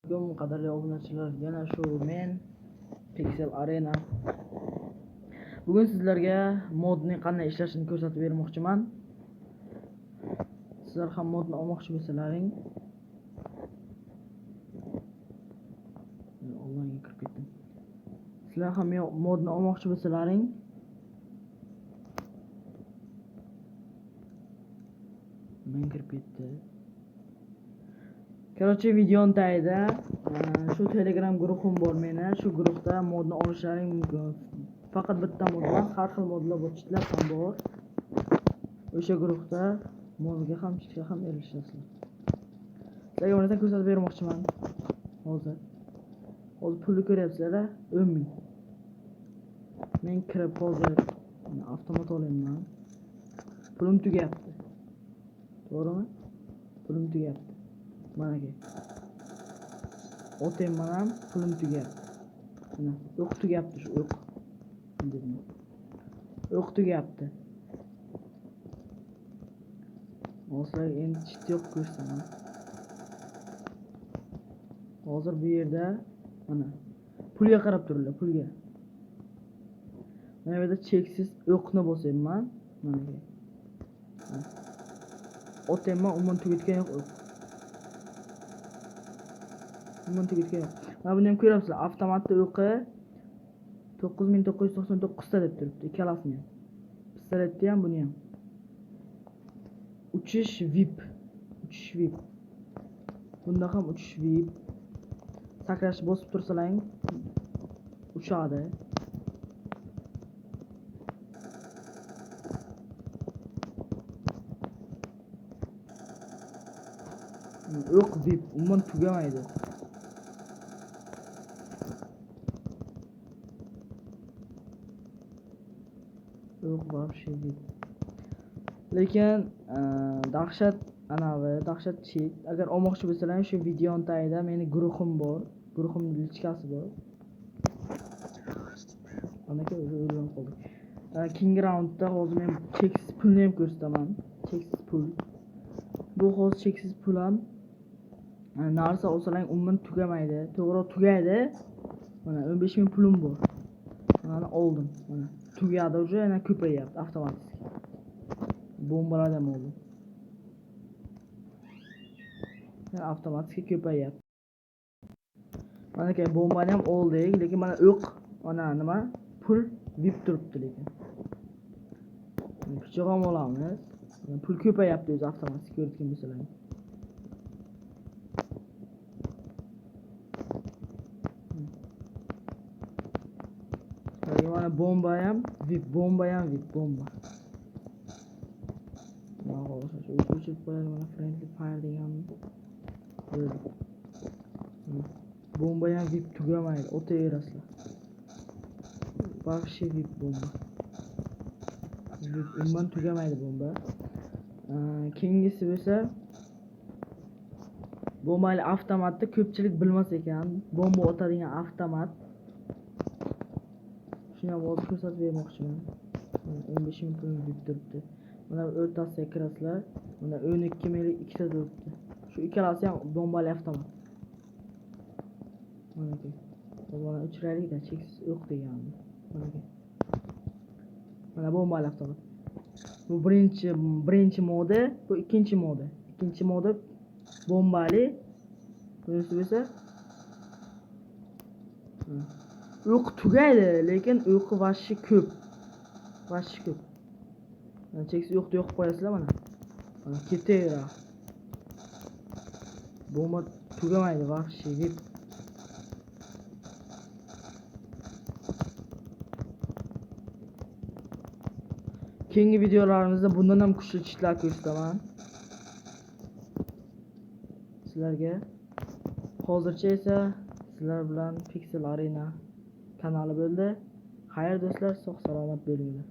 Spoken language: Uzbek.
Alaykum qadrli obunachilar, yana shu men Pixel Arena. Bugun sizlarga modning qanday ishlashini ko'rsatib bermoqchiman. Sizlar ham modni olmoqchi bo'lsalaring, onlaynga kirib ketdim. Sizlar ham modni olmoqchi bo'lsalaring, men kirib ketdi. Короче, videoni tagida shu Telegram guruhim bor meni. Shu guruhda modni olishlaring mumkin. Faqat bitta mod emas, har xil modlar bor, chitlar ham bor. O'sha guruhda modga ham, chitga ham erishasizlar. Sizlarga bir narsa ko'rsatib bermoqchiman. Hozir. Hozir pulni ko'ryapsizlar, 10 ming. Men kirib hozir avtomat olyapman. Pulim tugayapti. To'g'rimi? Pulim tugayapti. Manaki. Otyapman ham, pulim tugayapti. Mana o'q tugayapti, shu o'q. Dedim. O'q tugayapti. Hozir endi chit yo'q ko'rsam. Hozir bu yerda mana pulga qarab turinglar, pulga. Mana bu yerda cheksiz o'qni bosyapman. Mana. Otyapman, umuman tugatgan yo'q o'q. Umuman tugatgan yo'q. Mana buni ham ko'ryapsizlar, avtomatda o'qi 9999 ta deb turibdi, ikkalasini ham. Pistoletni ham, buni ham. Uchish VIP. Uchish VIP. Bunda ham uchish VIP. Sakrashni bosib tursalaring uchadi. O'q VIP umuman tugamaydi. O'q вообще VIP. Lekin dahshat anavi, dahshat cheat. Agar olmoqchi bo'lsalaring, shu videoni tagida meni guruhim bor. Guruhimning lichkasi bor. Anaka o'zi o'rganib qoldik. Keyingi raundda hozir men cheksiz pulni ham ko'rsataman. Cheksiz pul. Bu hozir cheksiz pul ham narsa olsalaring umuman tugamaydi. To'g'ri tugaydi. Mana 15 ming pulim bor. Mana oldim. Mana tugadi уже, yana ko'payyapti avtomatik. Bombalar ham oldim. Yana avtomatik ko'payyapti. Mana keyin bombani ham oldik, lekin mana o'q, mana nima? Pul VIP turibdi lekin. Pichoq ham olamiz. Mana pul ko'payyapti o'zi avtomatik ko'rayotgan bo'lsalaring. Mana bomba ham VIP, bomba ham VIP, bomba. Mana hozir shu o'chirib qo'yadi, mana friendly fire degan bo'ldi. Bomba ham VIP tugamaydi, otaverasizlar. Вообще VIP bomba. VIP umuman tugamaydi bomba. Keyingisi bo'lsa bombali avtomatni ko'pchilik bilmas ekan. Bomba otadigan avtomat. Shuni ham hozir ko'rsatib bermoqchiman. Mana 15 ming pulim VIP turibdi. Mana o'rtasiga kirasizlar. Mana 12 minglik ikkita turibdi. Shu ikkalasi ham bombali avtomat. Manaki. Mana o'chiraylik-da, cheksiz o'q deganmi. Manaki. Mana bombali avtomat. Bu birinchi moda, bu ikkinchi moda. Ikkinchi moda bombali. Bunisi bo'lsa o'q tugaydi, lekin o'qi vashi ko'p. Vashi ko'p. Mana cheksiz o'qni yoqib qo'yasizlar mana. Mana ketaveradi. Bomba tugamaydi вообще. Keyingi videolarimizda bundan ham kuchli chitlar ko'rsataman sizlarga. Hozircha esa sizlar bilan Pixel Arena kanali bo'ldi. Xayr do'stlar, sog' salomat bo'linglar.